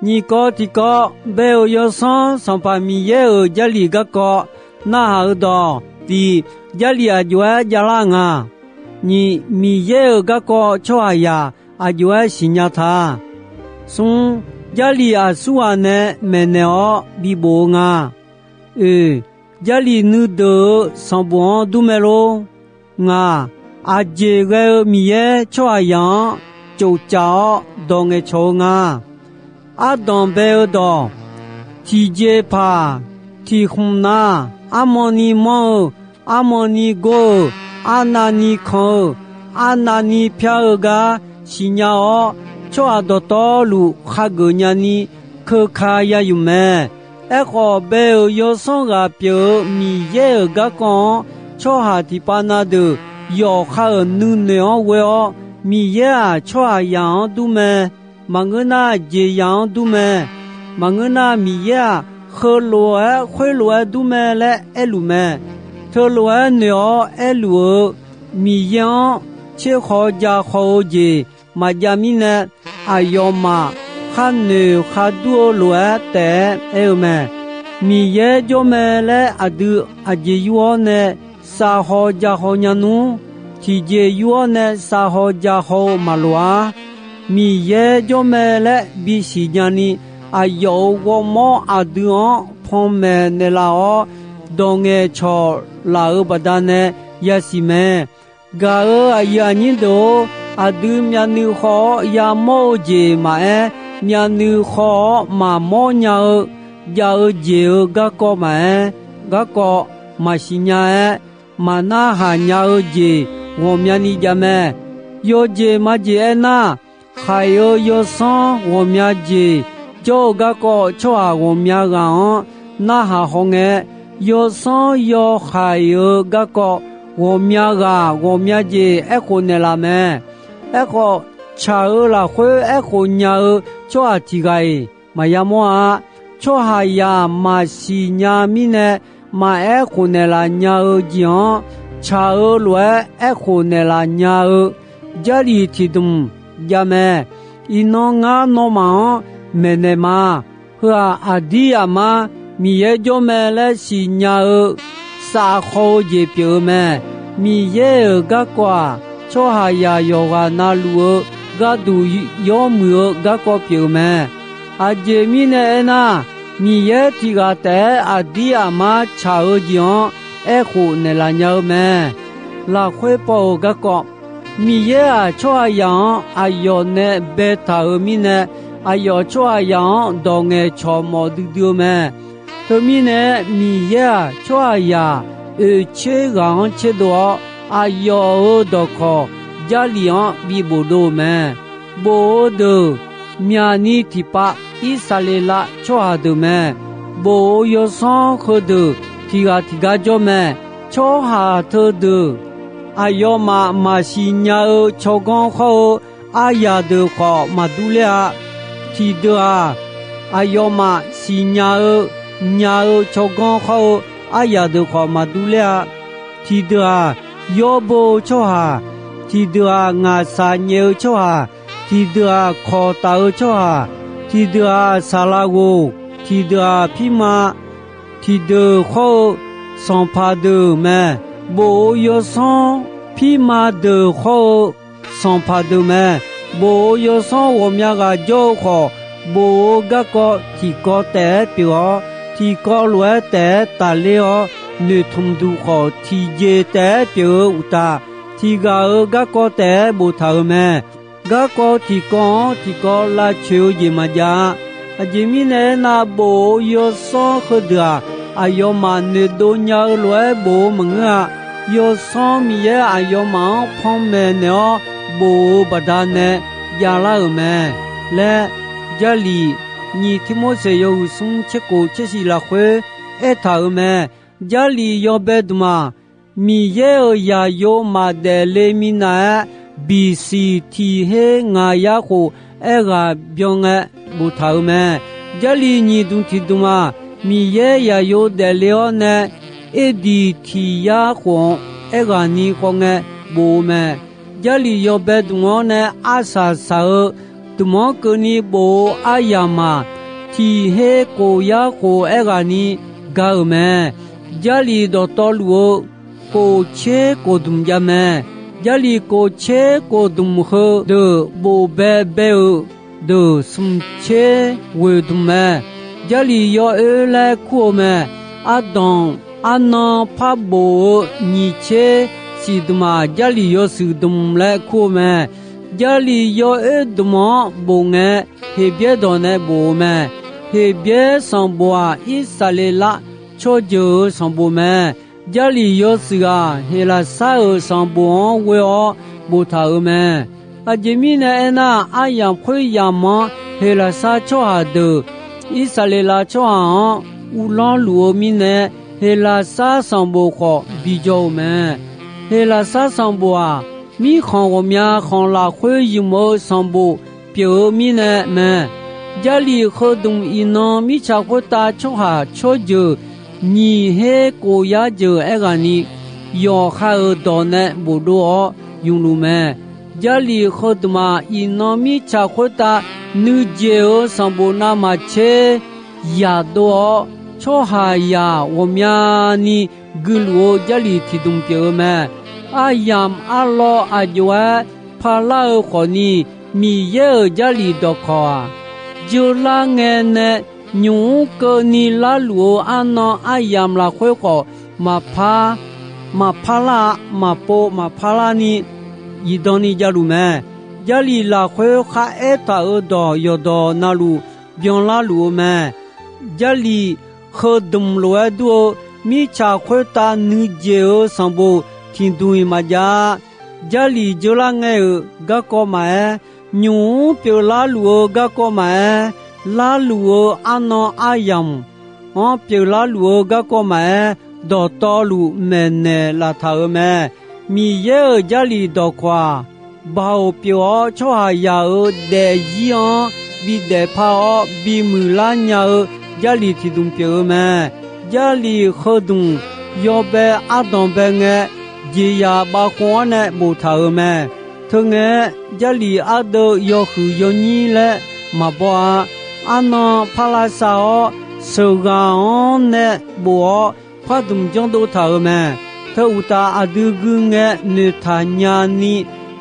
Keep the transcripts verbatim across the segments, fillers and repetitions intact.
Nyiq kawv tiqkawv, bae-euq yawsanr Sanqpaq Miqyaer-euq Jarlif garkawv narhaq-eu dawq. Tiq, Jarlif aqjox-aer javlar nga. Nyiq, Miqyaer-euq garkawv tsawrhaqzaq aqjox-aer siqnya ta. Smr, Jarlif aqsurghaq nae maeqnaeq-awr bibof-eu nga. Oeq, Jarlif nuideuq-euq sanqbof-anr dur mae lor. Ngaq, aqjeq ghae-eu Miqyaer tsawrhaqzaq-anr tsoftsaf-awr dawq ngaeqcawq-eu nga. Ardanq bae-eu dawq, tiqjeqpaq, tiq khmq nav, armawni manr-eu, armawni gor-euq, arnavni kan-eu, arnavni pyar-eu gar siqnya-awr, tsawrhaq dawqtawvluf khageuf nyani keuka ya yuf mae. Aerkhawf, bae-euq yawsanr ghaq pyeuf-eu Miqyaer-euq garkawv-anr tsawrhaq tiqpav na deuq yawqha-euq nuinoeq-anr ghoe-awr, Miqyaer-aq, tsawrhaqzaq-anr dur mae. Maqngeur nar, jeqzaq-anr dur mae. Maqngeur nar, Miqyaer-aq, heulof-aer khoerlof-aer dur mae laer aerluf mae. Teulof-aer noeq-awr aerluf-eu, Miqyaer-anr tserkhawv jakhaw-eu jeq maqjav mirnae, aqyawfmaf khar noeq khar dur-eu lof-aer taef-aer aer-eu mae. Miqyaer jawr mae laer aqdui aqjeq yur-awr nae savhaw jakhaw nya nmr. Tiqjeq yur-awr nae savhaw jakhaw-eu maqloq-ar. Miqyaer jawr mae laer bisiq nyani, aqyawf-euq ghawrmawr aqdui-anr panmaeq naeqlaf-awr, dawq ngaeqcawq laf-euq baqdanae yasiq mae. Gaq-euq aqyuif aqnyir deuq-or, aqdui myavnuiv khawv-awr yamawr-eu jeq maqaer, myavnuiv khawv-awr maqmawr nya-eu, jav-eu jeq-euq garkawv maqaer, garkawv maqsiq nya-aer, maqnarhaq nya-eu jeq ghawqmyani jav mae. Yawjeq majeq aernar, haiq-eu yawsanr ghawqmya jeq jawr-eu garkawv tsawrhaq ghawqmya ghaq-anr narhaq hawngae, yawsanr yawhaiq-eu garkawv ghawqmya ghaq ghawqmya jeq aerkhof naeqlaf mae. Aerkhawf, tsaq-eu lafkhoer aerkhof nya-eu tsawrhaq tiq ghaq-iq maqya mawr-a. Tsawrhaqzaq maqsiq nya mirnae, maqaer khof naeqlaf nya-eu jeq-anr, tsaq-eu lof-aer aerkhof naeqlaf nya-eu Jarlif tiqdmq jav mae. Iqnan ngar nawmaf-anr maeqnaeq ma. Heu-aq, aqdir aqmar Miqyaer jawr mae laer siqnya-eu safkhaw-eu jeq pyeuf-eu mae. Miqyaer-euq garkawv-aq, tsawrhaqzaq yawqghaq na luf-eu gharduq yawmuiq-eu garkawv pyeuf-eu mae. Aqjeq mirnae aernar, Miqyaer tiq ghaq taef-aer aqdir aqmar tsaq-eu jeq-anr aerkhof naeqlaf nya-eu mae. Lafkhoer paw-euq garkawv, Miqyaer-aq, tsawrhaqzaq-anr aqyawf nae baetaq-euq mirnae, aqyawf tsawrhaqzaq-anr dawq ngaeqcawq mawf duidui-eu mae. Teumirnae, Miqyaer-aq, tsawrhaqzaq oeqtser ghaq-anr tserdov-awr, aqyawf-euq dawqkawq Jarlif-anr bi bofdov-euq mae. Bof-eu deuq, myaqni tiqpav Irsaqleqlav tsawrhaq deuq mae. Bof-eu yawsanr heudeuq tiq ghaq tiq gar jawr mae. Tsawrhaq teudeuq, aqyawfmaf maqsiq nya-eu tsawrganr khawr-eu aryaq deuq khawf maqdur ler-a. Tiqdeuq-aq, aqyawfmaf siqnya-eu, nya-eu tsawrganr khawr-eu aryaq deuq khawf maqdur ler-a. Tiqdeuq-aq, yawr bo-eu tsawrhaq, tiqdeuq-aq, ngaqshaq nyaef-eu tsawrhaq, tiqdeuq-aq, kawq taf-eu tsawrhaq, tiqdeuq-aq, saqlaq ghoq, tiqdeuq-aq, pirma, tiqdeuq khawr-eu sanqpaq deuq mae. Bof-eu yawsanr pirma deuq khawr-eu sanqpaq deuq mae. Bof-eu yawsanr ghawqmya ghaq jawr-eu khawf, bof-eu garkawv tiqkawv taef-aer pyeuf-awr, tiqkawv lof-aer taef-aer tafler-awr, noeqtmq duq khawf tiqjeq taef-aer pyeuf-eu uqtaf, tiq ghaq-euq garkawv taef-aer boftaq-euq mae. Garkawv tiqkawv-anr tiqkawv lavcoeq-eu jeq maqjav-a. Aqjeq mirnae aernar, bof-eu yawsanr heudeuq-aq, aqyawfmaf noeqdov nya-eu lof-aer bof-eu maqngeur-a. Yawsanr Miqyaer aqyawfmaf-anr panmaeq naeq-awr bof-eu baqdanae javlar-euq mae laer, Jarlif nyiq Tirmorseq yawhuiq smr tserkhof tsershif lafkhoer aertaq-euq mae. Jarlif yawbae dmq-aq, Miqyaer-euq zaqyo maqdaef le minav-aer bisiq tiq her ngaq yar khof aerghaq byan ngae boftaq-euq mae. Jarlif nyiq dmq tiq dmq-aq, Miqyaer zaqyo daefle-awr nae erdiq tiq yar khof-anr aerghaq ni khawf ngae bof-eu mae. Jarlif yawbae dmq-anr nae arsaq saq-eu dmq-anr keuvni bof-eu aryamq-aq, tiq her khof yar khof aerghaqni ga-euq mae. Jarlif dawqtawvluf-eu khof tser khof dmq jav mae. Jarlif khof tser khof dmq heudeuq bof baebae-euq deuq smq tser ghoeq dmq mae. Jarlif yawoer laer kur-eu mae. Ardanq arnan par bof-eu nyiq tser siq dmq-aq, Jarlif yawshuif dmq laer kur-eu mae. Jarlif yawoer dmq-anr bof ngae, Heqbyaer dawq nae bof-eu mae. Heqbyaer sanqbof-aq, Irsaqleqlav tsawrjeuq-euq sanqbof mae. Jarlif yawshuif-aq, Heqlaqsar-euq sanqbof-anr ghoe-awr boftaq-euq mae. Aqjeq mirnae aernar, aryamq khoeryamq-anr Heqlaqsar tsawrhaq deuq Irsaqleqlav tsawrhaq-anr uvlanr luf-eu mirnae, Heqlaqsar sanqbof khawf bi jawr-eu mae. Heqlaqsar sanqbof-aq, mirkhanq ghawqmya khanq lafkhoer ymq-eu sanqbof pyeuf-eu mirnae mae. Jarlif heudmq iqnan mirtsaq khoertav tsawrhaq tsawrjeuq nyiq her khof yar jeuq aerghaqni, yawqha-euq dawq nae bofdov-awr ymq luf mae. Jarlif heudmq-aq, iqnan mirtsaq khoertav nuijeq-euq sanqbof navmaqtser yaqdov-awr, tsawrhaqzaq ghawqmyani guiluf-eu Jarlif tiqdmq pyeuf-eu mae. Aryamq arlawr aqjox-aer parlar-eu khawfni, Miqyaer-euq Jarlif dawqkawq-aq, jeurlar ngae nae nymq mr keuvni larluf-eu arnan aryamq lafkhoer khawf maqpar, maqpar lar-a, maqpov maqpar larni zifdan ni javluf mae. Jarlif lafkhoer kharaer taq-euq dawq yawqdawq navluf byanlar luf-eu mae. Jarlif heudmq lof-aer dur-eu mirtsaq khoertav nuijeq-euq sanqbof tiqdmq-iq maqjav-a. Jarlif jeurlar ngae-euq garkawv maqaer, nymq mr pyeuflar luf-eu garkawv maqaer, larluf-eu arnan aryamq-anr pyeuflar luf-eu garkawv maqaer, dawqtawvluf maeqnaeq laftaq-euq mae. Miqyaer-euq Jarlif dawqkawq-aq, baoq pyeuf-awr tsawrhaqzaq-euq daefzir-anr bidaef par-awr bimuiq lar nya-eu Jarlif tiqdmq pyeuf-eu mae. Jarlif heudmq yawbae ardanq bae ngae, jeqzaq bavkhov-anr nae boftaq-euq mae. Teungae-aer, Jarlif ardeuv yawhuiq yawnyir laer maqbaw-a. Arnan parlar sav-awr, sheuqghaq-anr nae bof-awr pardmq janrdov taq-euq mae. Teu uqtaf, aqdui gui ngae noeqtaq nyani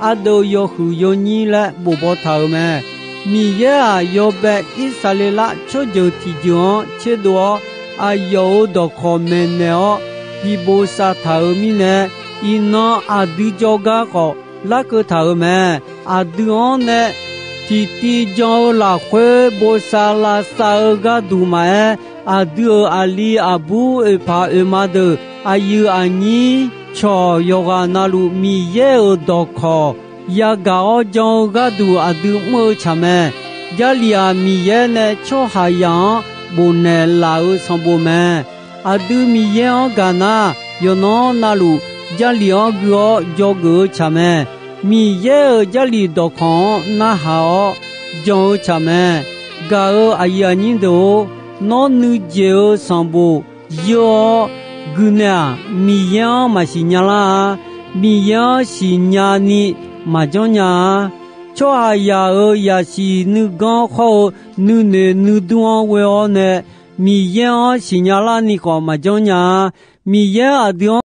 ardeuv yawhuiq yawnyir laer bofbaw taq-euq mae. Miqyaer-aq, yawbae Irsaqleqlav tsawrjeuq tiqjeuq-anr tserdov-awr, aqyawf-euq dawqkawq maeqnaeq-awr bi bosav taq-euq mirnae, iqnan aqdui jawrgar khawf larkeuv taq-euq mae. Aqdui-anr nae tiqtiv jan-eu lafkhoer bosav lavsav-eu gharduq maqaer, aqdui-euq aqli aqbur oeqpaq oeqma deuq, aqyuif aqnyir cawq yawqghaq navluf Miqyaer-euq dawqkawq yagaq-awr jan-eu gharduq aqdui mr-eu tsaq mae. Jarlif-aq, Miqyaer nae tsawrhaqzaq-anr bofnaeq laf-euq sanqbof mae. Aqdui Miqyaer-anr gaq nar, yawqnan navluf Jarlif-anr gui-awr dzawgeuf-eu tsaq mae. Miqyaer-euq Jarlif dawqkawq-anr narhaq-awr jan-eu tsaq mae. Gaq-euq aqyuif aqnyir deuq-or, nawr nuijeq-eu sanqbof yeur-awr gui nae-aq, Miqyaer-anr maqsiq nya lar-a. Miqyaer-anr siqnya ni maqjanr nya-a. Tsawrhaqzaq-euq zaqsiq nuiganr khawr-eu nuinoeq nuidur-anr ghoe-awr nae, Miqyaer-anr siqnya larni khawf maqjanr nya-a. Miqyaer aqdui-anr